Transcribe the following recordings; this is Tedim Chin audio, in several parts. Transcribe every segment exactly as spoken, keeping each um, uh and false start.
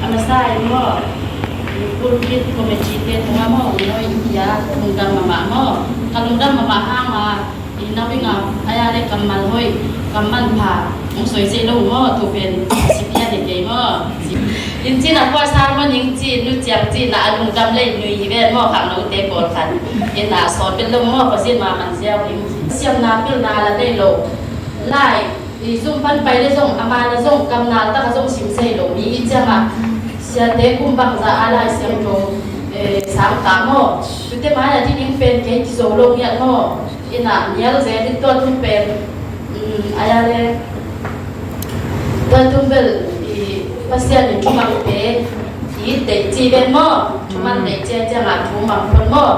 Masa in maw, pulpit committee te tungah maw, ong noi in hi a, lungdam mahmah maw. Ka lungdam mahmah hang a, i na bing a, a ya le kammal hoih, kammal pha, ong soi sei lo maw, tu pen, si pia de kei maw. In cin a kua sermon ing cin, nu ciang cin a, a lungdam lei nui hi ven maw, khangnote pawlkhat. In a sawt pen lo maw, Pasian ma man ziau ing. Siamna pilna la nei lo. Lai, i zum pan pai le zong, a ma le zong, kamnal tak a zong sim sei lo mi i ciang a. Siate kum bangza a Lai Siangtho, eh, sang ta maw. Tute mai a ding pen kei kizo lo ngiat maw. Ina nial ze ding tua tung pen, mm, a ya le. Tua tung bel, i Pasian in thumang te, i deih ci ben maw. Thumang deih ci a ciang a thumang pon maw.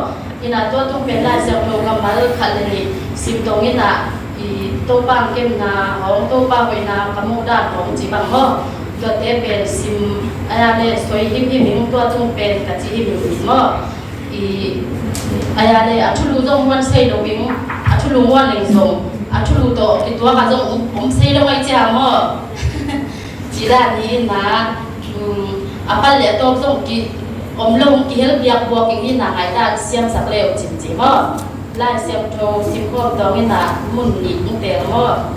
Ina tua tung pen Lai Siangtho kammal khat le nih sim tong ina, i Topa kemna hong, Topa hoihna ka muh dan hong ci bang maw. Tuate pen sim a ya le soi himhim ing, tua tung pen ka ci himhim ing maw. I a ya le a thulu zong muan sei lo ing, a thulu muan leng zong, a thulu tawh kituak a zong om sei lo ngai cia maw. Ci dan hi ina, um, a pal le a tawp zong ki om lo, kihel biak buak ing hi ina, ngai dan siamsak leu cin ci maw. Lai Siangtho sim khawm tawng ina mun nih ong teel maw.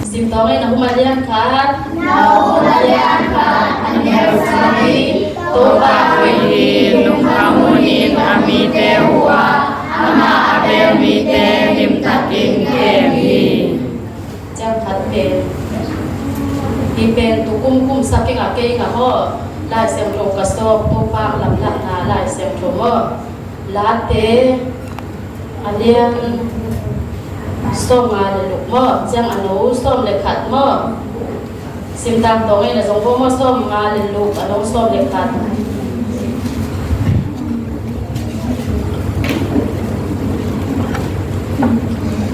Sim tawng ina Nahum a lian khat. Nahum a lian khat, a neu sagih. Topa hoih hi, lungkham hunin a mite huh a, amah a bel mite limtakin kem hi. Ciang khat pen, hi pen tukum kum sak ing a kei ing a maw, Lai Siangtho ka sawk, Topa lamlahna Lai Siangtho maw. Late a lian sawm nga le luk maw, ciang a no sawm le khat maw. Simtang tawng ei na zong bo maw, sawm nga le luk a no sawm le khat.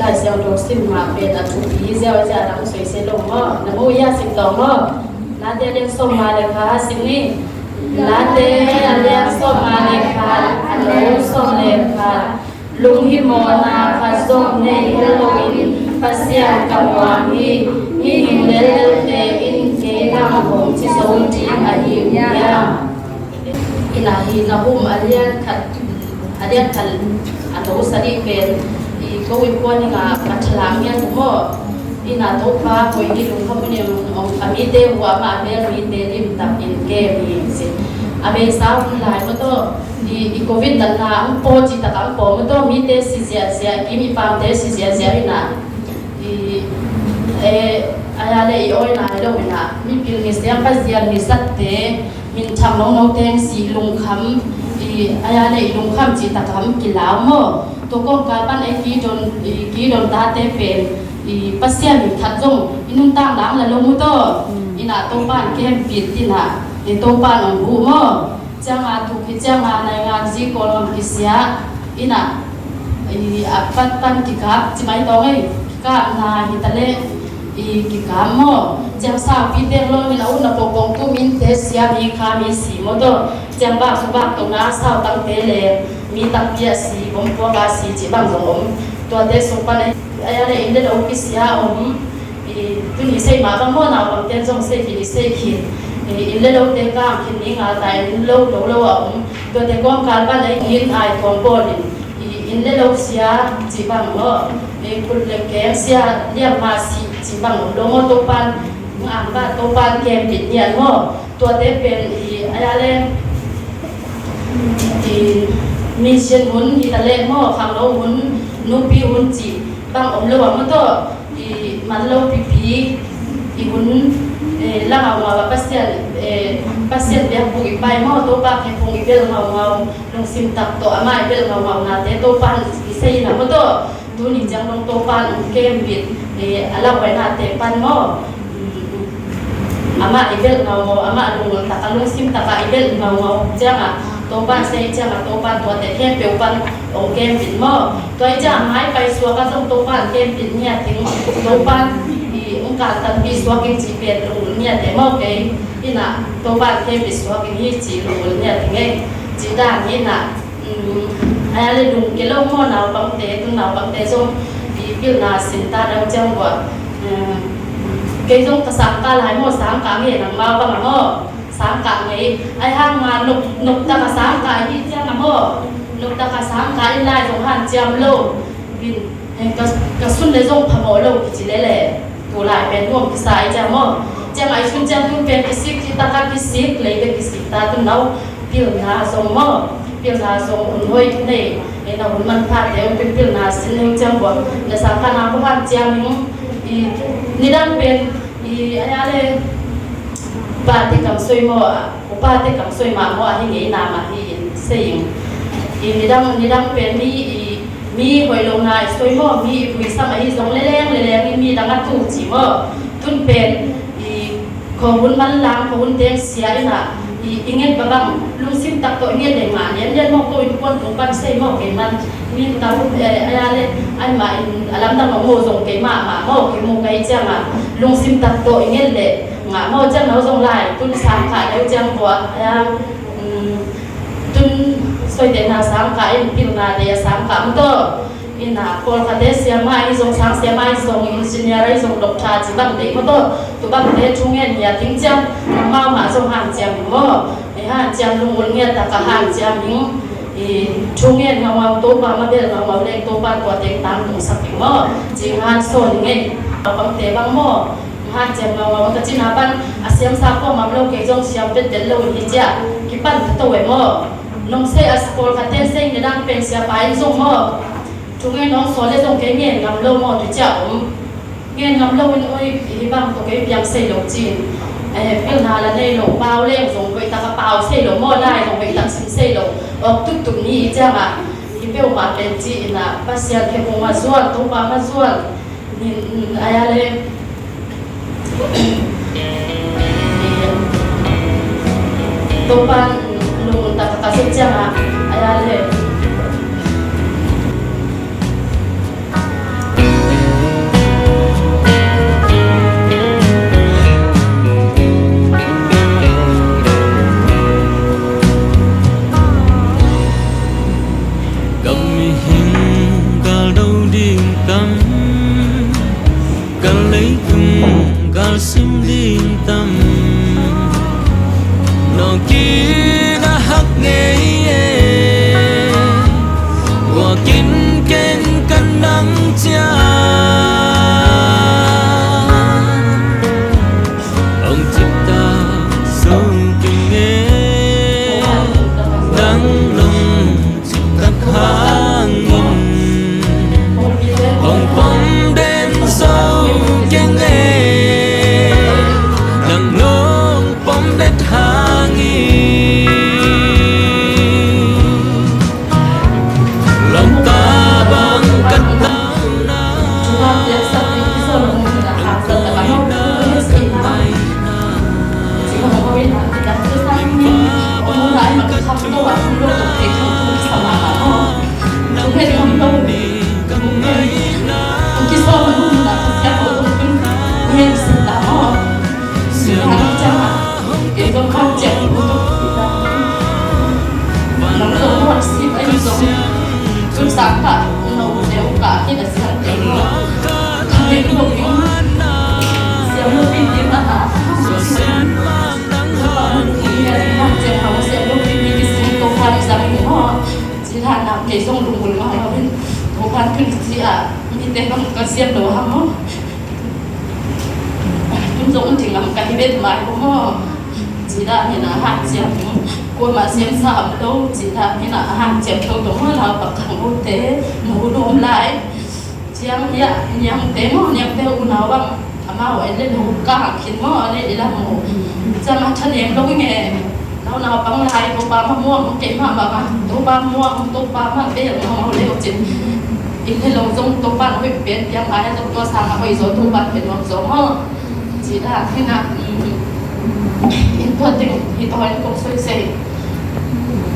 Lai Siangtho sim mah pen a thupi ziau ziau a dang soi se lo maw. Na mu ia sim tawng maw. Late a lian sawm nga le khat sim ni. Late a lian sawm nga le khat a no sawm le khat. Lunghimawhna khat zong nei hel loin Pasian ka muang hi. Mihing lellelte in kei bang hong ci zo ding ahi uh hiam? Ina hi Nahum a lian khat, a lian khat a no sagih pen i ko i kuan inga ka thalang hian uh maw. Ina Topa hoih hi, lungkham hunin a mite huh a, amah a bel mite limtakin kem hi ci. A beisa hun lai maw taw, i, i covid natna ang paw cih tak ang paw maw taw, mite si ziahziah, kim i pamte si ziahziah ina. I, e, a ya le i awi nai lo ina, mipil mi siang, Pasian mi sakte, minthang nono teng si lungkham, i, a ya le i lungkham cih tak a kilau maw. Tua kawngka pan ei kidon, i, kidon tate pen, i, Pasian in khat zong i nuntak lang la lo mu taw. Mm. Ina Topa in kempit ina, i Topa in ong huh maw. Cianga thuk hi cianga naingan zi kawl ngam kisia, ina, i, a pat pan kikap, ci mai tawng ei, kikapna hi ta leh, i, kikap maw. Ciang saupi teng lo min a utna pawngpawng tu minte sia mi kha mi si maw taw. Ciang bak su bak tawh na sau tangte le mi takpi a si, bawmpuak a si, ci bang zong om. Tuate sung pan a, a ya le inn le lo kisia om. I, tuni sei mah bang maw, naupangte zong sei khin, i sei khin. I, inn le lote kang khin ni ngal ta, inn lo, lo, lo a om. Tuate kawmkal pan a inn ai tuang bawl in. I, inn le lo sia, ci bang maw. I, kut le keng sia, liam ma si, ci bang om lo maw, Topan, ang ba, Topan kempit nian maw. Tuate pen i, a ya le, i, mission hun hi ta leh maw, khangno hun, nupi hun cih bang om lo a maw taw, i, man lo pipi, i hun, e, la ngaungau a Pasian, e, Pasian biakbuk i pai maw, Topa khephung i bel ngaungau, lungsim tak tawh amah i bel ngaungaunate Topa i sei in a maw taw. Tuni ciang dong Topa in ong kembit, eh, a lauhuainate pan maw. Amah i belh ngaungau, amah lungtak a, lungsim tak a i belh ngaungau ciangah Topa in sei ciangah Topa in tuate khempeuh pan ong kembit maw. Tua i ciangah mai pai suak a zong Topa in kembit ngiat ing, Topa in i ong kaltanpih suak ing cih pen lunggulh ngiat e maw kei. Inah Topa in kembit suak ing hi cih lunggulh ngiat ing ei. Cih dan hi inah. Aya le lungke lo maw naupangte, tun naupangte zong i pilna sin ta dau ciang bua. Kei zong ka sangkah lai maw, sangkah nge nangmau bang a maw. Sang Ai hang a nop, nop tak a sang ka hi ciang a maw, nop tak a sang ka in lai zong hanciam lo. Bin, heng ka, ka sun le zong phamawh lo kici lele. Tu lai pen nuam kisa ai ciang maw. Ciang ai sun ciang tun pen kisik, kitak a kisik, lei bek kisik ta tun nau. Pilna zong maw, pilna zong hun hoih nei. Ei na hun manpha te, hun pilpilna sin leng ciang bua. Na sang ka na ko hanciam hing. I, nidang pen, i, ai a le, pate kam soi maw, upate kam soi mah maw, ahi ngei na mah hi in sei ing. I nidang, nidang pen mi, i, mi hoih lo na i soi maw, mi i puisam ahi zong leleng, leleng i mi dang a tu ci maw. Tun pen, i, kho hun manlang, kho hun teng sia in a, i, i nget babang, lungsim tak tawh i nget le ngah lian lian maw, ko in kuan tung pan sei maw, kei man, mi ta hun, eh, ai a le, ai mah in, a lamdang maw, zong kei mah mah maw, kei mu kei ciang a, lungsim tak tawh i nget le, ngah maw ciang no zong lai, tun sang kha deuh ciang bua, a, um, tun soite na sang kha in pilna te a sang kha maw taw. Ina, pawlkhatte siama i zong sang siama i zong engineer i zong doctor ci bang dei maw taw. Tu bangte thu ngen hi a ting ciang, nangmau mah zong hanciam hi maw. I hanciam lungul ngiat tak a hanciam hing. I thu ngen ngaungau Topa ma bel ngaungau leng Topa tua teng tang tungsak hi maw. Ci ngan sawn ngei. Bangte bang maw. Hanciam ngaungau ka cina pan a siamsa kuamam lo kei zong siam betbet lo hi cia kipan ka to e maw. Nong sei a pawlkhatte sei nidang pen siapa in zong maw. Thu ngen nong sawl le zong kei ngen ngam lo maw tu cia om. Ngen ngam lo in oi hi bang ko kei piang sei lo cin. Eh, pilna la nei lo pau leng zong hoih tak a pau sei lo maw lai zong hoih tak sim sei lo. Awk tuktuk ni i ciang a hi peuhmah pen ci ina Pasian khe kong ma zuan Topa ma zuan. Nin, aya le. Topan lungtak ka sut ciang a, aya le. Ka mihing galdo ding tam. Ka leitung galsim ding tam. Nawkin a hak ngei e. Wakin ken kan nang cia. Ong cipta so keng e. Nang long ciptak hangin. Ong pom den so keng e. Nang long pom den hangin. Long ka bang kan tau na. Ci dan a kei zong lunggulh ngam lo in, Topan tun ci a mite bang ka siam lo ham maw? Tun zong ding ngam ka hi bet mai ko maw? Ci dan hi na hanciam, kuamah siamsa om lo, ci dan hi na hanciam toto maw, naupang khangnote, nu nu om lai. Ciang hiah niangte maw, niangte unau bang amau en le lo kah khin maw, a le i lam maw. Ciang a thanem lo i nge. Nau naupang lai Topa ma muang, keimah mah mah Topa muang, Topa mah bel mau le cin. In he lo zong Topa na hoih pen piang ai a zong tua sang a hoih zaw Topa pen nuam zaw maw. Ci dan hi na. In tua teng hi tua in kong soi sei.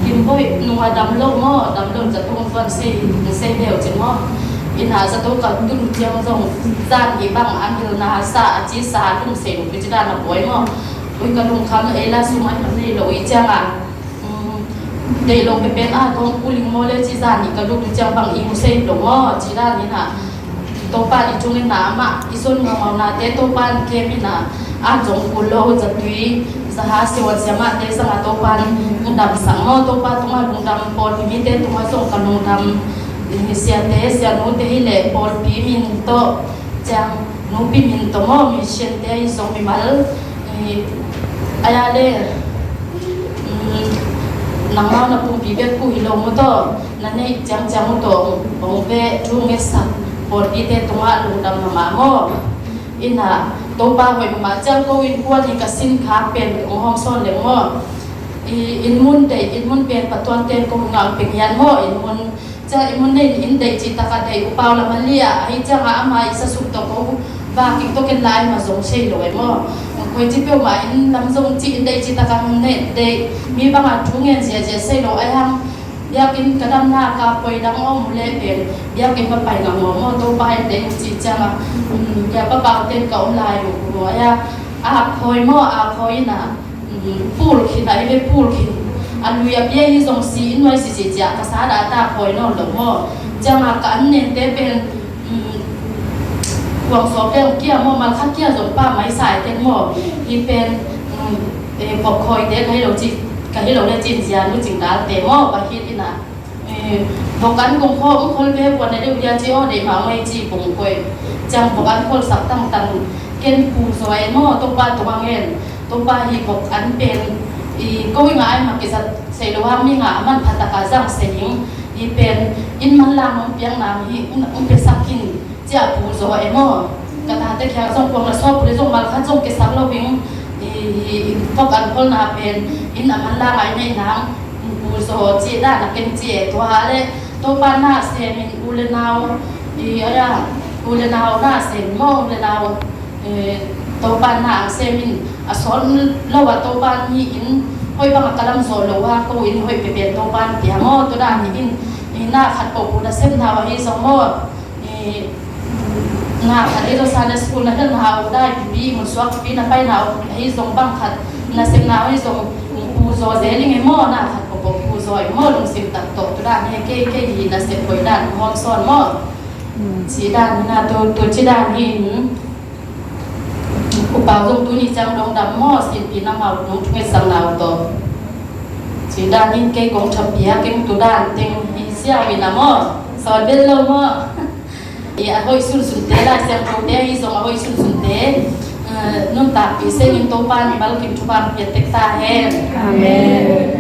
Kim Boih nung a dam lo maw, dam lo zato kong suan sei, sei leu cin maw. Ina zato ka tun ciang zong zan hi bang a milna sa a ci sa tung sei lo pi ci dan a buai maw. Ui ka lungkham ei la sum ai man nei lo i ciang a. Deih lo pepen a tawng kuling maw le ci zan hi ka lut u ciang bang i mu sei lo maw ci dan hi na. Topan i cungin na amah i son ngamaunate Topan kem hi na. A zong kul lo zatui Saha siavuan siamahte zanga Topan lungdam sang maw, Topa tungah lungdam, pawlpi mite tungah zong ka lungdam. Siate sianute hi leh pawlpi min tawh, ciang nupi min tawh maw, mi siante ahi zong mimal, eh, aya le, mm, nangmau na pumpi bek uh hi lo maw tawh, na neih ciangciang uh tawh hong ve thu ngetsak pawlpite tungah lungdam mahmah maw. Ina, Topa hoih mahmah ciang ko innkuan hi ka sin khak pen hong hawm sawn leng maw. I, inn mun deih, inn mun pen patuan ten ko ngah peng hian maw, inn mun ciang inn mun nei in deih cih takah deih uh pau lam a lia, ahi ciangah ama i sasuk tawh ko vakin tawh ken lai ma zong sei lo e maw. Koi ci peuhmah inn lam zong ci in deih cih takah hong nei deih, mi bangah thu ngen ziazia sei lo ahi hang. Biakinn ka damna ka poi dang om uh leh pen biakinn va pai ngam maw, maw Topa in deih uh cih ciangah, um, bia papau ten ka om lai uh maw, aya, a khawi maw, a khawi ina, um, pul khin a, i ve pul khin a, lui a bia hi zong si in nuai si si ciah ka sa dah ta khawi nawn lo maw. Ciangah ka an nente pen, um, kuang sawp leng kia maw, malkhat kia zong pa mai sai ten maw. Hi pen, um, eh, vok khawite ka hi lo ci, ka hi lo le cin zia nu cing dalte maw, ka hit ina. Eh, vok an kong khaw, um, khol ve buan na deuh dia ci aw, deih mah mai ci kong koi. Ciang vok an kholsak tangtang ken pu zaw e maw, Topa tungah ngen. Topa hi vok an pen, i, ko i ngah ai mah kizat sei lo hang mi ngah a manpha takah zang sei hing. I pen, in manlang hong piang nam hi, um, um piasak hin. Ciah pu zaw e maw. Ka tate khiang zong kuang la sawp le zong malkhat zong kisak lo ving. I, i, i vok an kholna pen in a manlang ai nei nang pu zaw ci dan a ken ci e. Tua le Topa na sem in u le nau, i, aya, u le nau na sem maw, u le nau, eh, Topa na ang sem in a sawt lo a Topa ni in hoih bang a ka lam zaw lo a ko in hoih pepen Topa pia maw. Tua dan hi in, i, na khat ko pu na sem nau ahi zong maw. I, na khat i lo Sunday school na hel na hau dai pipi, mun suak pipi na pai na hau, ahi zong bang khat na sem na hau ahi zong pu zaw zel i ngei maw, na khat pawpaw pu zaw i maw, lungsim tak tawh tu dan he kei kei hi na sem koi dan hawm sawn maw. Ci dan hi na tu, tu ci dan hi in. Upau zong tuni ciang dong dam maw, sinpi na mau nong thunget sang nau tawh. Ci dan in kei kong thapiak keng tu dan teng hi siau in a maw. Sawn bel lo maw. I a hoih sunsunte Lai Siangthote ahi zong a hoih sunsunte, eh, nuntakpih sengin Topa mimal kim thupha piatek ta hen. Amen.